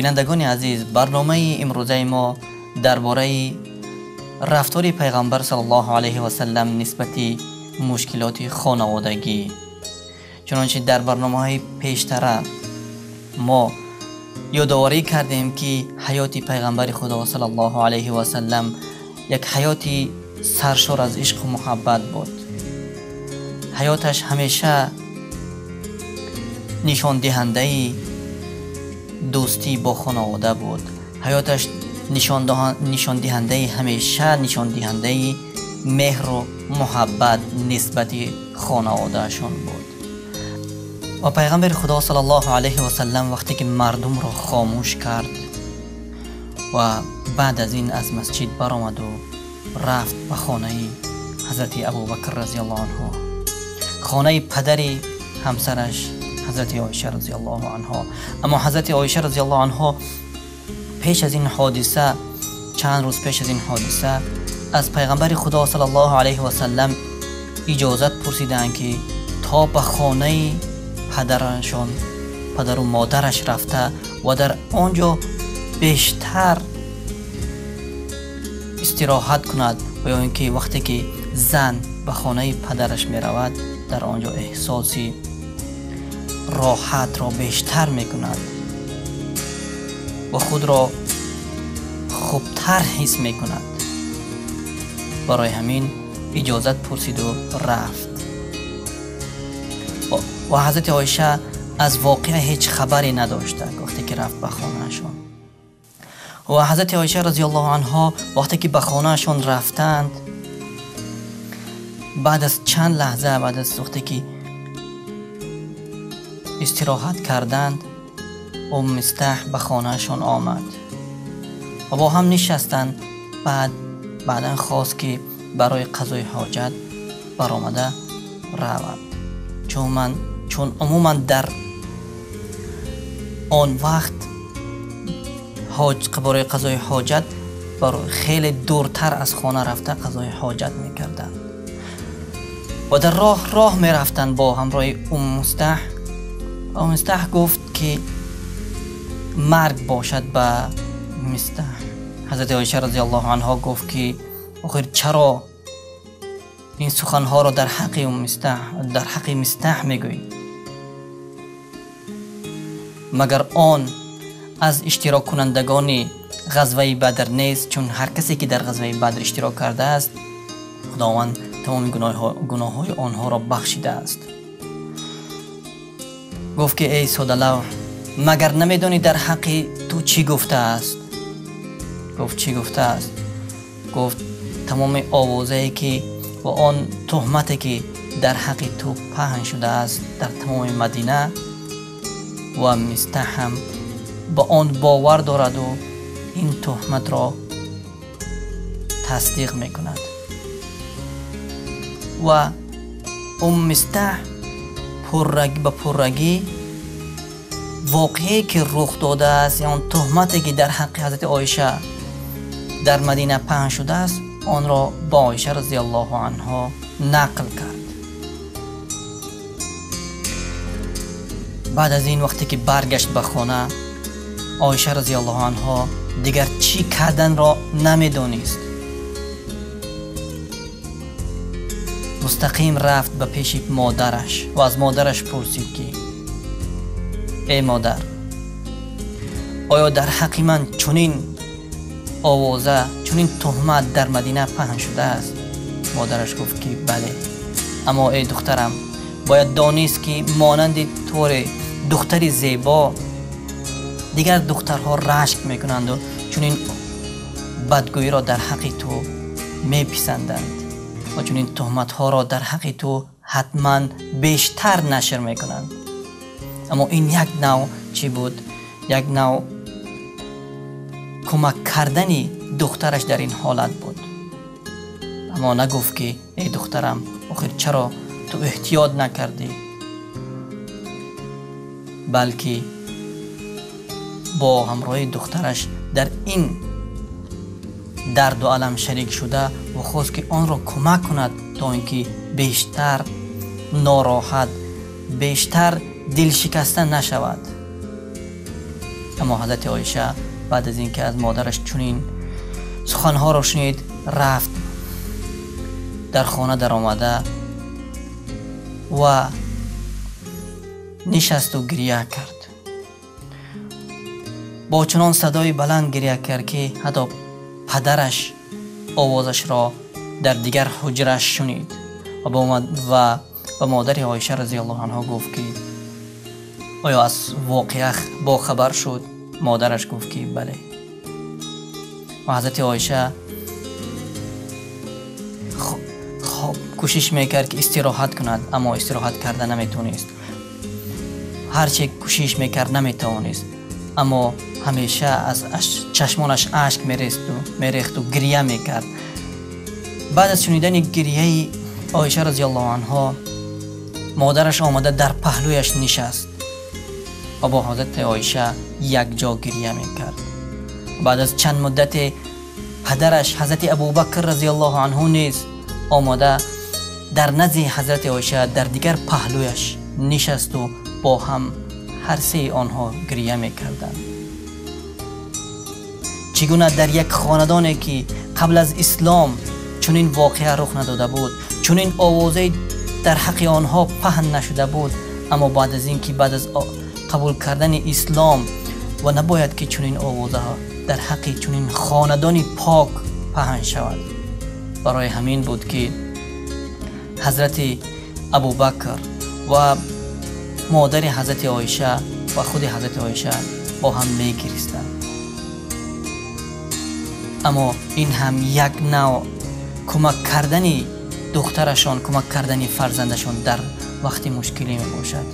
Бинандагони азиз, барномаи имрӯзаи мо дар бораи рафтори пайғамбар саллаллоҳу алайҳи васаллам нисбати мушкилоти хонаводагӣ. Чунончи дар барномаҳои пештара мо ёдоварӣ кардем, ки ҳаёти пайғамбари Худо саллаллоҳу алайҳи васаллам як ҳаёти саршор аз ишқу муҳаббат буд. Ҳаёташ ҳамеша нишондиҳандаи дӯстӣ бо хонавода буд. Ҳаёташ нишондиҳандаи ҳамеша нишондиҳандаи меҳру муҳаббат нисбати хонаводаашон буд. Ва пайғамбари Худо саллаллоҳу алайҳи васаллам вақте ки мардумро хомӯш кард ва баъд аз ин аз масҷид баромаду рафт ба хонаи ҳазрати Абубакр разияллоҳу анҳу, хонаи падари ҳамсараш ҳазрати Оиша разияллоҳу анҳо. Аммо ҳазрати Оиша разияллоҳу анҳо пеш аз ин ҳодиса, чанд рӯз пеш аз ин ҳодиса, аз пайғамбари Худо саллаллоҳу алайҳи васаллам иҷозат пурсиданд, ки то ба хонаи падарашон, падару модараш рафта ва дар он ҷо бештар истироҳат кунад, ва ё ин ки вақте ки зан ба хонаи падараш меравад, дар он ҷо эҳсоси роҳатро бештар мекунад ва худро хубтар ҳис мекунад. Барои ҳамин иҷозат пурсиду рафт. Ва ҳазрати Оиша аз воқеа ҳеҷ хабаре надошта вақте ки рафт ба хонаашон. Ва ҳазрати Оиша разияллоҳу анҳо вақте ки ба хонаашон рафтанд, баъд аз чанд лаҳза, баъд аз вақте ки истироҳат карданд, Ум Мистаҳ ба хонаашон омад ва бо ҳам нишастанд. Баъдан хост, ки барои қазои ҳоҷат баромада равад, чун умуман дар он вақт барои қазои ҳоҷат хеле дуртар аз хона рафта қазои ҳоҷат мекарданд. Ва дар роҳ мерафтанд бо ҳамроҳи Ум Мистаҳ. Ум Мистаҳ гуфт, ки марг бошад ба Мистаҳ. Ҳазрати Оиша разияллоҳу анҳо гуфт, ки охир чаро ин суханҳоро дар ҳаққи Ум Мистаҳ, дар ҳаққи Мистаҳ мегӯӣ? Магар он аз иштироккунандагони ғазваи Бадр нест? Чун ҳар касе ки дар ғазваи Бадр иштирок кардааст, Худованд тамоми гуноҳҳои онҳоро бахшидааст. Гуфт, ки эй содалавҳ, магар намедонӣ дар ҳаққи ту чӣ гуфтааст? Гуфт, чӣ гуфтааст? Гуфт, тамоми овозае ки ва он туҳмате ки дар ҳаққи ту паҳн шудааст дар тамоми Мадина, ва Мистаҳ ҳам ба он бовар дораду ин туҳматро тасдиқ мекунад. Ва Ум Мистаҳ ба пуррагӣ воқеае ки рух додааст, он туҳмате ки дар ҳаққи ҳазрати Оиша дар Мадина паҳн шудааст, онро ба Оиша разияллоҳу анҳо нақл кард. Баъд аз ин вақте ки баргашт ба хона, Оиша разияллоҳу анҳо дигар чӣ карданро намедонист. Мустақим рафт ба пеши модараш ва аз модараш пурсид, ки эй модар, оё дар ҳаққи ман чунин овоза, чунин туҳмат дар Мадина паҳн шудааст? Модараш гуфт, ки бале. Аммо эй духтарам, бояд донист, ки монанди туре духтари зебо дигар духтарҳо рашк мекунанду чунин бадгӯиро дар ҳаққи ту меписанданд ва чунин туҳматҳоро дар ҳаққи ту ҳатман бештар нашр мекунанд. Аммо ин як нав чӣ буд? Як нав кӯмак кардани духтараш дар ин ҳолат буд. Аммо нагуфт, ки эй духтарам, охир чаро ту эҳтиёт накардӣ, балки бо ҳамроҳи духтараш дар ин дарду алам шарик шуда ва хост, ки онро кӯмак кунад, то ин ки бештар нороҳат, бештар дилшикаста нашавад. Аммо ҳазрати Оиша баъд аз ин ки аз модараш чунин суханҳоро шунид, рафт дар хона даромада ва нишасту гиря кард. Бо чунон садои баланд гиря кард, ки ҳатто падараш овозашро дар дигар ҳуҷраш шунид ва ба модари Оиша разияллоҳу анҳо гуфт, ки оё аз воқеа бохабар шуд? Модараш гуфт, ки бале. Ва ҳазрати Оиша кӯшиш мекард, ки истироҳат кунад, аммо истироҳат карда наметавонист. Ҳарче кӯшиш мекард, наметавонист, аммо ҳамеша аз чашмонаш ашк мерехту гиря мекард. Баъд аз шунидани гирияи Оиша разияллоҳу анҳо, модараш омада дар паҳлӯяш нишаст ва бо ҳазрати Оиша якҷо гиря мекард. Баъд аз чанд муддате падараш ҳазрати Абубакр разияллоҳу анҳу низ омода дар назди ҳазрати Оиша дар дигар паҳлӯяш нишасту бо ҳам ҳар сеи онҳо гиря мекарданд. Чӣ гуна дар як хонадоне, ки қабл аз ислом чунин воқеа рух надода буд, чунин овозае дар ҳаққи онҳо паҳн нашуда буд, аммо баъд аз ин ки баъд аз қабул кардани ислом ва набояд ки чунин овозаҳо дар ҳаққи чунин хонадони пок паҳн шавад. Барои ҳамин буд, ки ҳазрати Абубакр ва модари ҳазрати Оиша ва худи ҳазрати Оиша бо ҳам мегиристанд. Аммо ин ҳам як навъ кӯмак кардани духтарашон, кӯмак кардани фарзандашон дар вақти мушкилӣ мебошад.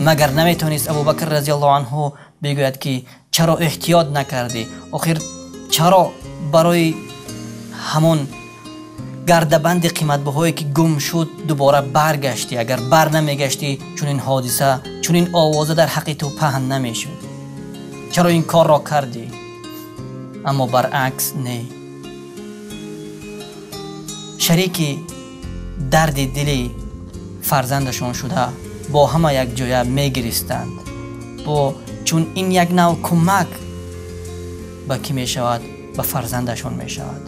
Магар наметавонист Абубакр разияллоҳу анҳу бигӯяд, ки чаро эҳтиёт накардӣ? Охир чаро барои ҳамон гардабанди қиматбаҳое, ки гум шуд, дубора баргаштӣ? Агар бар намегаштӣ, чунин ҳодиса, чунин овоза дар ҳаққи ту паҳн намешуд. Чаро ин корро кардӣ? Аммо баръакс не. Шарики дарди дили фарзандашон шуда бо ҳама якҷоя мегиристанд. Бо чун ин як нав кӯмак ба кӣ мешавад? Ба фарзандашон мешавад.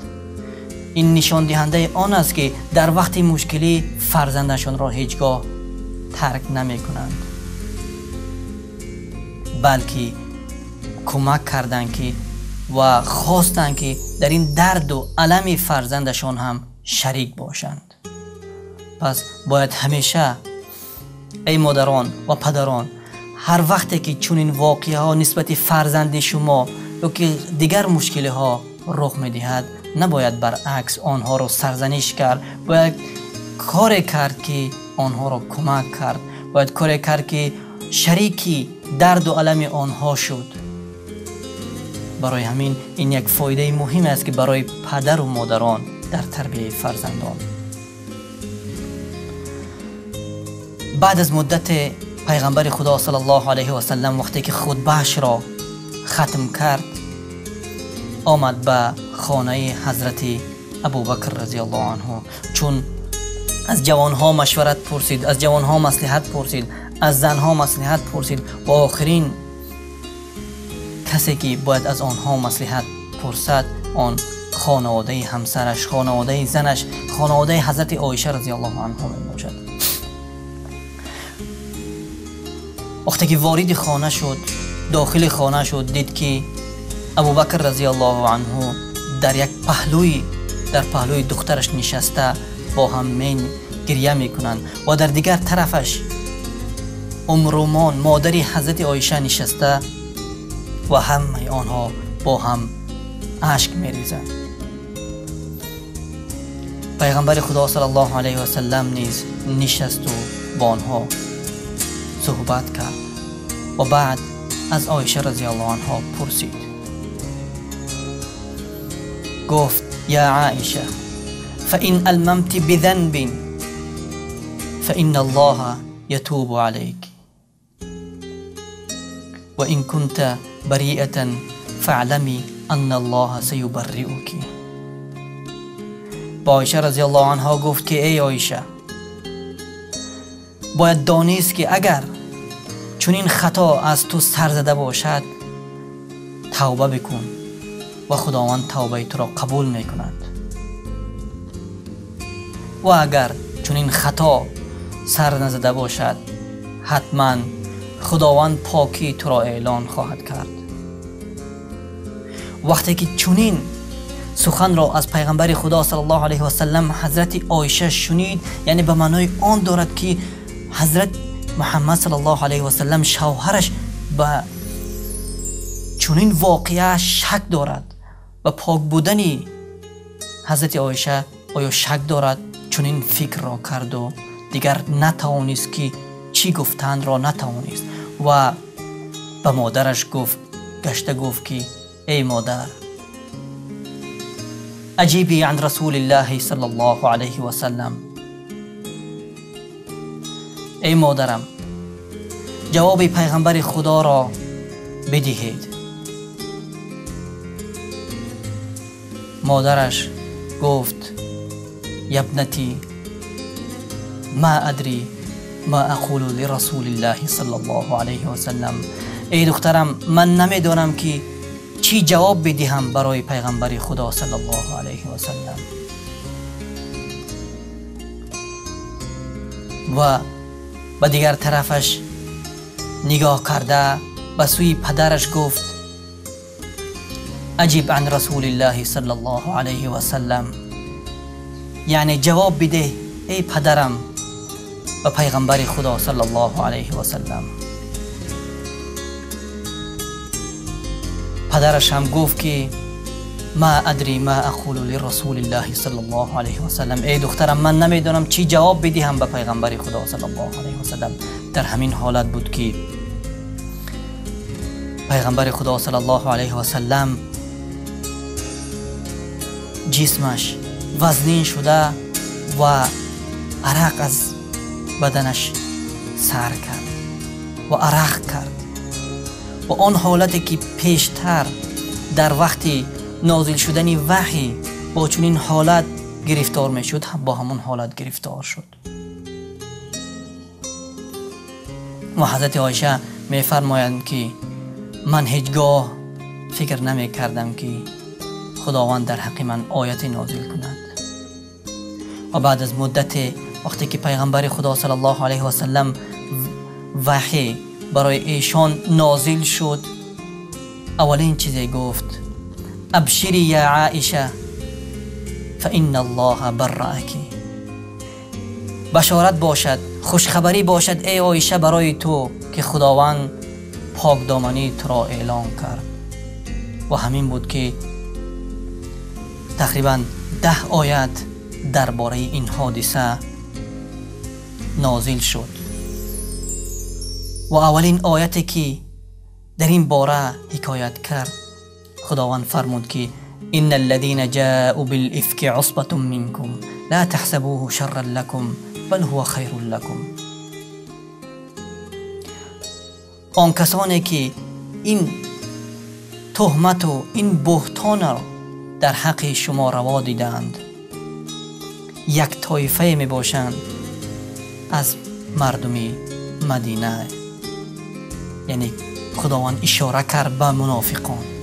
Ин нишондиҳандаи он аст, ки дар вақти мушкилӣ фарзандашонро ҳеҷ гоҳ тарк намекунанд, балки кӯмак карданд ки ва хостанд, ки дар ин дарду алами фарзандашон ҳам шарик бошанд. Пас бояд ҳамеша, эй модарон ва падарон, ҳар вақте ки чунин воқеаҳо нисбати фарзанди шумо ё ки дигар мушкилиҳо рух медиҳад, набояд баръакс онҳоро сарзаниш кард. Бояд коре кард, ки онҳоро кӯмак кард. Бояд коре кард, ки шарики дарду алами онҳо шуд. Барои ҳамин ин як фоидаи муҳим аст, ки барои падару модарон дар тарбияи фарзандон. Баъд аз муддате пайғамбари Худо саллаллоҳу алайҳи васаллам вақте ки хутбаашро хатм кард, омад ба хонаи ҳазрати Абубакр разияллоҳу анҳу. Чун аз ҷавонҳо машварат пурсид, аз ҷавонҳо маслиҳат пурсид, аз занҳо маслиҳат пурсид ва охирин касе, ки бояд аз онҳо маслиҳат пурсад, он хонаводаи ҳамсараш, хонаводаи занаш, хонаводаи ҳазрати Оиша разияллоҳу анҳо мебошад. Вақте ки вориди хона шуд, дохили хона шуд, дид, ки Абубакр разияллоҳу анҳу дар як паҳлӯи дар паҳлӯи духтараш нишаста бо ҳам гиря мекунанд ва дар дигар тарафаш Умрумон, модари ҳазрати Оиша, нишаста ва ҳамаи онҳо бо ҳам ашк мерезанд. Пайғамбари Худо саллаллоҳу алайҳи васаллам низ нишасту бо онҳо суҳбат кард ва баъд аз Оиша разияллоҳу анҳо пурсид. Гуфт: «Я Аиша, фаин алмамти бидhanбин фаинна Аллоҳа ятубу алайк ва ин кунта бариатан фаълами анна Аллоҳа саюбарриуки». Ба Оиша разияллоҳу анҳо гуфт, ки эй Оиша, бояд донист, ки агар чунин хато аз ту сар зада бошад, тавба бикун ва Худованд тавбаи туро қабул мекунад. Ва агар чунин хато сар назада бошад, ҳатман Худованд покии туро эълон хоҳад кард. Вақте ки чунин суханро аз пайғамбари Худо саллаллоҳу алайҳи васаллам ҳазрати Оиша шунид, яъне ба маънои он дорад ки ҳазрат Муҳаммад саллаллоҳу алайҳи васаллам шавҳараш ба чунин воқеа шак дорад ва пок будани ҳазрати Оиша оё шак дорад, чунин фикрро карду дигар натавонист ки чӣ гуфтанро натавонист ва ба модараш гуфт, гашта гуфт ки эй модар, аҷиби ан расулиллаҳи саллаллоҳу алайҳи васаллам, эй модарам, ҷавоби пайғамбари Худоро бидиҳед. Модараш гуфт: ябнати ма адри ма ақулу лирасулиллаҳи саллаллоҳу алайҳи васаллам, эй духтарам, ман намедонам ки чӣ ҷавоб бидиҳам барои пайғамбари Худо саллаллоҳу алайҳи васаллам. Ва ба дигар тарафаш нигоҳ карда ба сӯи падараш гуфт: аҷиб ан расулиллаҳи саллаллоҳу алайҳи васаллам, яъне ҷавоб бидеҳ эй падарам ба пайғамбари Худо саллаллоҳу алайҳи васаллам. Падараш ҳам гуфт ки ма адри ма ақулу лирасулиллаҳи саллаллоҳу алайҳи васаллам, эй духтарам, ман намедонам чӣ ҷавоб бидиҳам ба пайғамбари Худо саллаллоҳу алайҳи васаллам. Дар ҳамин ҳолат буд ки пайғамбари Худо саллаллоҳу алайҳи васаллам ҷисмаш вазнин шуда ва арақ аз баданаш сар кард ва арақ кард ва он ҳолате ки пештар дар вақти нозил шудани ваҳй бо чунин ҳолат гирифтор мешуд, бо ҳамон ҳолат гирифтор шуд. Ва ҳазрати Оиша мефармоянд ки ман ҳеҷ гоҳ фикр намекардам ки Худованд дар ҳаққи ман ояте нозил кунад. Ва баъд аз муддате вақте ки пайғамбари Худо саллаллоҳу алайҳи васаллам ваҳй барои эшон нозил шуд, аввалин чизе гуфт: абшири я Аиша фаинна Аллоҳа барраъаки. Башорат бошад, хушхабарӣ бошад эй Оиша барои ту ки Худованд покдомании туро эълон кард. Ва ҳамин буд ки тақрибан 10 оят дар бораи ин ҳодиса нозил шуд. Ва аввалин ояте ки дар ин бора ҳикоят кард, Худованд фармуд ки инна аллазина ҷаъу билифки усбатун минкум ла таҳсабуҳу шарран лакум бал ҳува хайрун лакум. Он касоне ки ин туҳмату ин буҳтонро дар ҳаққи шумо раво дидаанд, як тоифае мебошанд аз мардуми Мадина. Яъне Худованд ишора кард ба мунофиқон.